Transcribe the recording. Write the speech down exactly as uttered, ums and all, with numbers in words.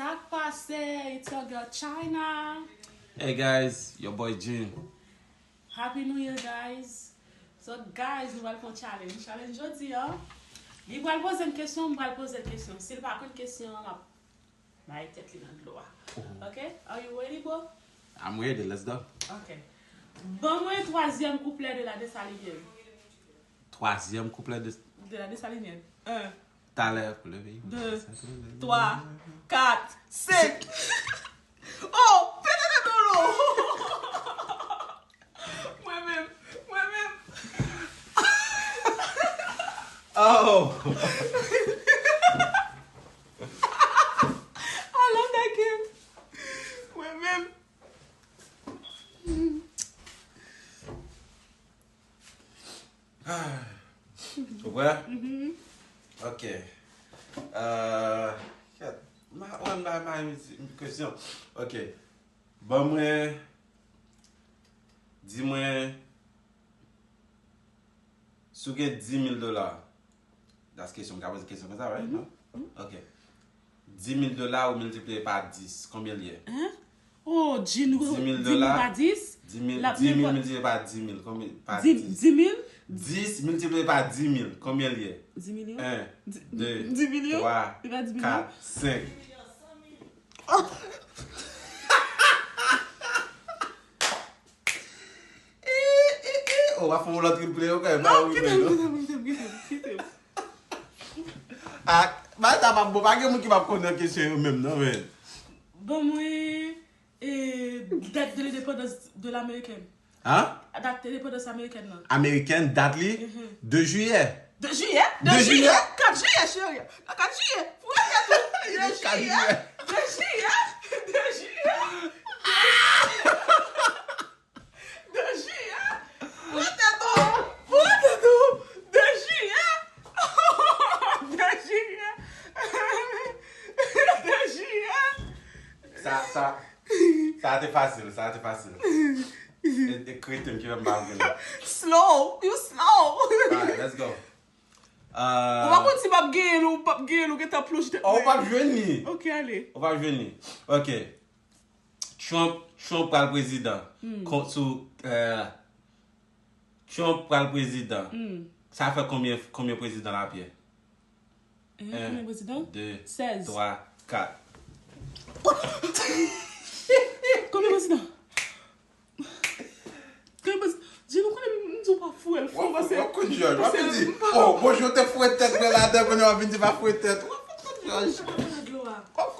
Sa k pase? It's your girl China. Hey guys, your boy Jin. Happy New Year, guys. So, guys, nou pral fè yon challenge. Challenge jodi a. Li pral poze m kesyon, m pral poze l kesyon. Si l pa konn kesyon an, m ap bay tèt li nan dlo a. Ok? Are you ready, bro? I'm ready, let's go. Ok. Ban mwen twazyèm kouplè de La Dessalinienne. Twazyèm kouplè de. De La Dessalinienne. Un, Talè pou leve. deux, trois, quatre, cinq. Oh, pete de dolo. Mwen menm, mwen menm. Oh! I love that game. Mwen menm. Ou prè? Ok. Euh, kèt. Ma, wè, ma, ma, kesyon. Ok. Ban mwen, di mwen, si w gen dis mil dola, das kesyon, m ka poze kesyon konsa, right? Non? Ok. Dis mil dola ou miltipliye pa dis, konbyen l ye? Hein? Oh, Jin, Dis mil dis mil dola. Pa dis? Dis mil, L ap dis mil nenpòt- miltipliye pa dis mil, konbyen? Pa Dis, dis. dis mil? Dis miltipliye pa dis mil, konbyen l ye? Dis milyon? Un, deux, Dis milyon? Trois, Li pa dis milyon? Quatre, cinq. Oh, w ap fè yon lòt replay, ok? Non, kite m, kite m, kite m, kite m, kite m. Ah, ba, sa p ap bon. Pa gen moun ki p ap konnen kesyon yo menm, non, men. Ban mwen, eh, date de l'indépendance de l'américaine. Hein? Date de l'indépendance américaine, non. Ameriken, dat li, deux juillet. Deux juillet? Deux juillet? Quatre juillet, chérie. Non, quatre juillet. Pou tèt ou. Deux Quatre juillet. Juillet. Deux juillet. Deux juillet. Deux juillet. Pou tèt ou. Pou tèt ou. Deux juillet. Deux juillet. Deux juillet. Sa, sa, sa te fasil, sa te fasil. E, e kreten ki fè m pa vin. Slow. You slow. Alright, let's go. Ou pa konn si m ap genyen l ou m p ap genyen l ou gentan plonje tèt Oh, ou mwen. P ap jwenn li. Ok, ale. Ou P ap jwenn li. Ok. Trump, Trump pral prezidan. Kon- Sou, euh, Trump pral prezidan. Sa fè konbyen, konbyen prezidan l ap ye? Eh, konbyen prezidan? Deux, Sèz. Trois, quatre. Konbyen prezidan? Konbyen prezidan? Jin, ou konnen m di w pa fou, el fou, W ap, w ap kout jòj. W ap paske di, m pa oh, bonjou, te fouye tèt mwen ladan, konnen w ap vin di pa fouye tèt. W ap kout jòj. Mwen nan dlo a. W ap